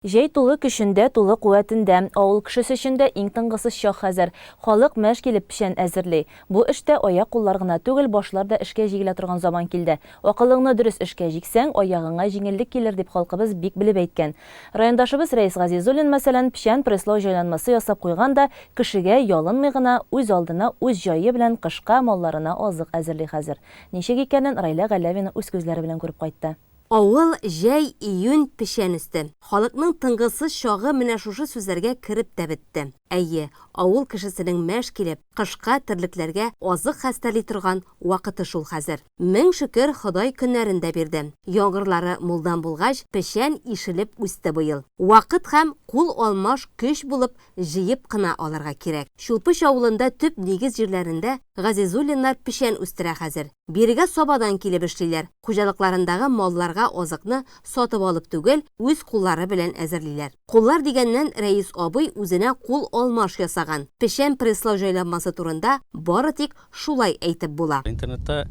Җәй тулы көчендә, тулы куәтендә. Авыл кешесе өчен дә иң тынгысыз чак хәзер. Халык мәш килеп печән әзерли. Бу эштә аяк-куллар гына түгел, башлар да эшкә җигелә торган заман килде. Акылыңны дөрес эшкә җиксәң, аягыңа җиңеллек килер, дип халкыбыз бик белеп әйткән. Райондашыбыз Рәис Газизуллин, мәсәлән, печән пресслау җайланмасы ясап куйган да, кешегә ялынмый гына, үз алдына, үз җае белән кышка малларына азык әзерли хәзер. Ничек икәнен Райлә Галәвина үз күзләре белән күреп кайтты. Авыл, җәй, июнь, печән өсте. Халыкның тынгысыз чагы менә шушы сүзләргә кереп тә бетте. Әйе, авыл кешесенең мәш килеп, кышка терлекләргә азык хәстәрли торган вакыты шул хәзер. Мең шөкер, Ходай көннәрен дә бирде. Яңгырлары мулдан булгач, печән ишелеп үсте быел. Вакыт һәм кул алмаш көч булып, җыеп кына алырга кирәк. Чулпыч авылында төп нигез җирләрендә Газизуллиннар печән үстерә хәзер. Бирегә Сабадан килеп эшлиләр. Хуҗалыкларындагы малларга азыкны сатып алып түгел, үз куллары белән әзерлиләр. Куллар дигәннән, Рәис абый үзенә кул алмаш ясаган. Печән пресслау җайланмасы турында бары тик шулай әйтеп була. Интернетта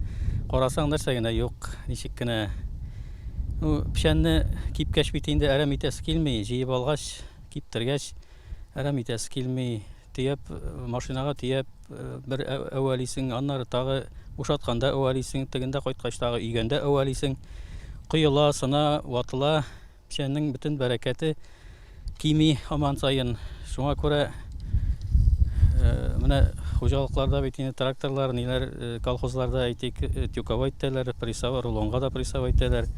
карасаң, нәрсә генә юк, ничек кенә. Ну, печәнне кипкәч бит инде әрәм итәсе килми, җыеп алгач, Киптергәч, әрәм итәсе килми. Төяп, машинага төяп, бер әвәлисең, аннары тагы бушатканда әвәлисең, тегендә кайткач тагы өйгәндә әвәлисең. Коела, сына, ватыла. Печәннең бөтен бәрәкәте кими һаман саен. Шуңа күрә менә хуҗалыкларда бит инде тракторлар, ниләр, колхозларда, әйтик, тюковой итәләр, прессовой, рулонга да прессовой итәләр.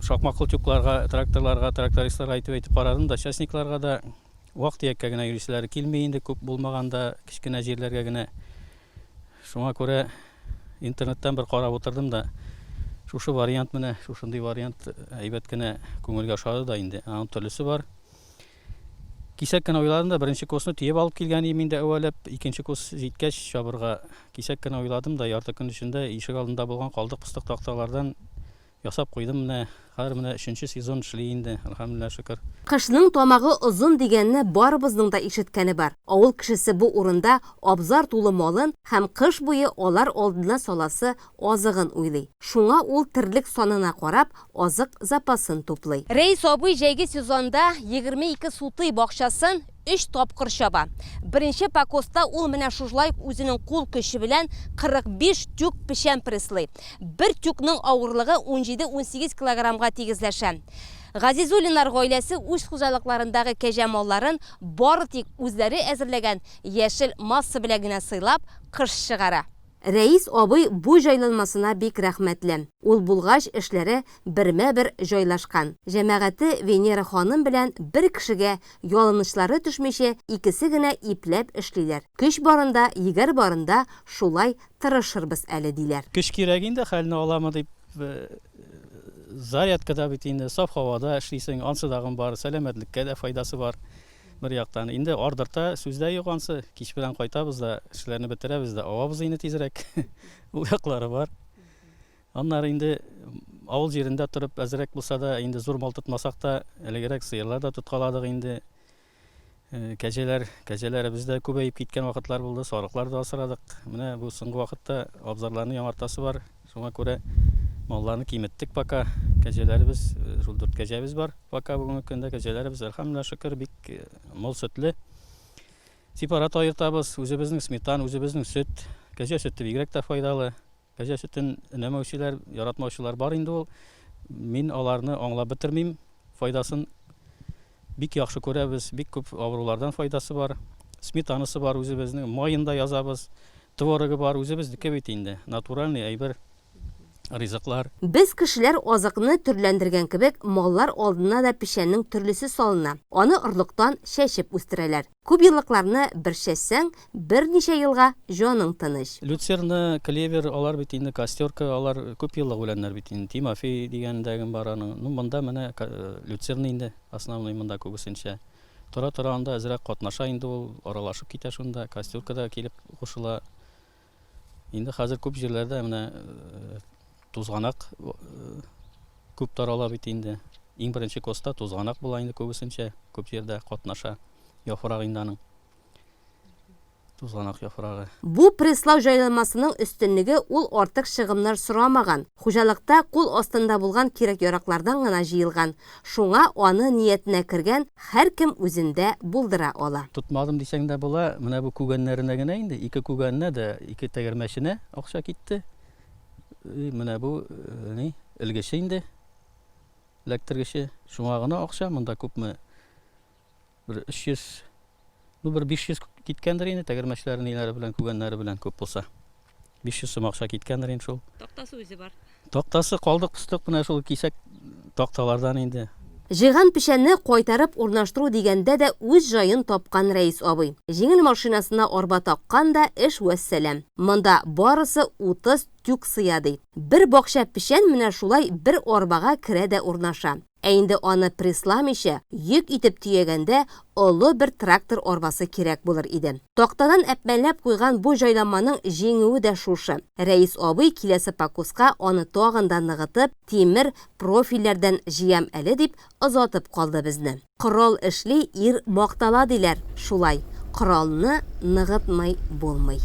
Шакмаклы тюкларга, тракторларга, трактористларга әйтеп-әйтеп карадым да, частникларга да вак-төяккә генә йөриселәре килми инде, күп булмаганда, кечкенә җирләргә генә. Шуңа күрә интернеттан бер карап утырдым да, шушы вариант менә, шушындый вариант әйбәт кенә күңелгә ошады да инде. Аның төрлесе бар. Кисәк кенә уйладым да, беренче курсны төяп алып килгән идем инде әвәләп, икенче курс җиткәч чабырга. Кисәк кенә уйладым да, ярты көн эчендә ишек алдында булган калдык-постык такталардан ясап куйдым менә. Хәзер менә өченче сезон эшли инде, әлхәмдүлилләһ, шөкер. Кышның тамагы озын дигәнне барыбызның да ишеткәне бар. Авыл кешесе бу урында абзар тулы малын һәм кыш буе алар алдына саласы азыгын уйлый. Шуңа ул терлек санына карап, азык запасын туплый. Рәис абый җәйге сезонда 22 сутый бакчасын өч тапкыр чаба. Беренче покоста ул менә шушылай ук үзенең кул көче белән 45 тюк печән пресслый. Бер тюкның авырлыгы унҗиде-унсигез килограммга тигезләшә. Газизуллиннар гаиләсе үз хуҗалыкларындагы кәҗә малларын бары тик үзләре әзерләгән яшел масса белән генә сыйлап, кыш чыгара. Рәис абый бу җайланмасына бик рәхмәтле. Ул булгач, эшләре бермә-бер җайлашкан. Җәмәгате Венера ханым белән бер кешегә ялынычлары төшмичә, икесе генә ипләп эшлиләр. Көч барында, егәр барында шулай тырышырбыз әле, диләр. Көч кирәк инде, хәлне аламы дип, зарядкада бит инде, саф һавада эшлисең, ансы дагын бар, сәламәтлеккә дә файдасы бар. Бер яктан, инде ардырта, сүз дә юк ансы. Кич белән кайтабыз да, эшләрне бетерәбез дә, авабыз инде тизрәк. Ул яклары бар. Аннары инде авыл җирендә торып, әзрәк булса да, инде зур мал тотмасак та, элегрәк сыерлар да тоткаладык инде. Э, кәҗәләр, кәҗәләребез дә күбәеп киткән вакытлар булды, сарыклар да асрадык. Менә бу соңгы вакытта абзарларны яңартасы бар. Шуңа күрә малларны киметтек пока. Кәҗәләребез, э, шул дүрт кәҗәбез бар пока бүгенге көндә. Кәҗәләребез, әлхәмдүлилләһ, шөкер, бик э, мул сөтле. Сепарат аертабыз, үзебезнең сметана, үзебезнең сөт. Кәҗә сөте бигрәк тә файдалы. Кәҗә сөтен өнәмәүчеләр, яратмаучылар бар инде ул. Мин аларны аңлап бетермим. Файдасын бик яхшы күрәбез, бик күп авырулардан файдасы бар. Сметанасы бар үзебезнең, маен да язабыз, творогы бар, үзебезнеке бит инде, натуральный әйбер, ризыклар. Без, кешеләр, азыкны төрләндергән кебек, маллар алдына да печәннең төрлесе салына, аны орлыктан чәчеп үстерәләр. Күпьеллыкларны бер чәчсәң, берничә елга җаның тыныч. Люцерна, клевер, алар бит инде костерка, алар күпьеллык үләннәр бит инде. Тимофей дигән дәген бар аның. Ну, монда менә люцерна инде основной монда күбесенчә. Тора-тора анда әзрәк катнаша инде ул, аралашып китә шунда, костерка да килеп кушыла. Инде хәзер күп җирләрдә менә тузганак күп тарала бит инде. Иң беренче коста тузганак була инде күбесенчә, күп җирдә катнаша яфрак инде аның. Тузганак яфрагы. Бу пресслау җайланмасының өстенлеге ул артык чыгымнар сорамаган, хуҗалыкта кул астында булган кирәк-яраклардан гына җыелган, шуңа аны ниятенә кергән һәркем үзендә булдыра ала. Тотмадым дисәң дә була, менә бу күгәннәренә генә инде, ике күгәненә дә, ике тәгәрмәченә акча китте. И менә бу ни, элгече инде, эләктергече, шуңа гына акча, монда күпме, бер 300, ну бер 500 киткәндер инде, тәгәрмәчләре ниләре белән, күгәннәре белән күп булса. 500 сум акча киткәндер инде шул. Тактасы үзе бар. Тактасы калдык-постык менә шул кисәк такталардан инде. Җыйган печәнне кайтарып урнаштыру дигәндә дә үз җаен тапкан Рәис абый. Җиңел машинасына арба таккан да, эш вәссәлам. Монда барысы 30 тюк сыя, ди. Бер бакча печән менә шулай бер арбага керә дә урнаша. Ә инде аны прессламыйча, йөк итеп төягәндә олы бер трактор арбасы кирәк булыр иде. Тактадан әпмәлләп куйган бу җайланманың җиңүе дә шушы. Рәис абый киләсе покоска аны тагын да ныгытып, тимер профильләрдән җыям әле дип, озатып калды безне. Корал эшли, ир мактала диләр, шулай, коралны ныгытмый булмый.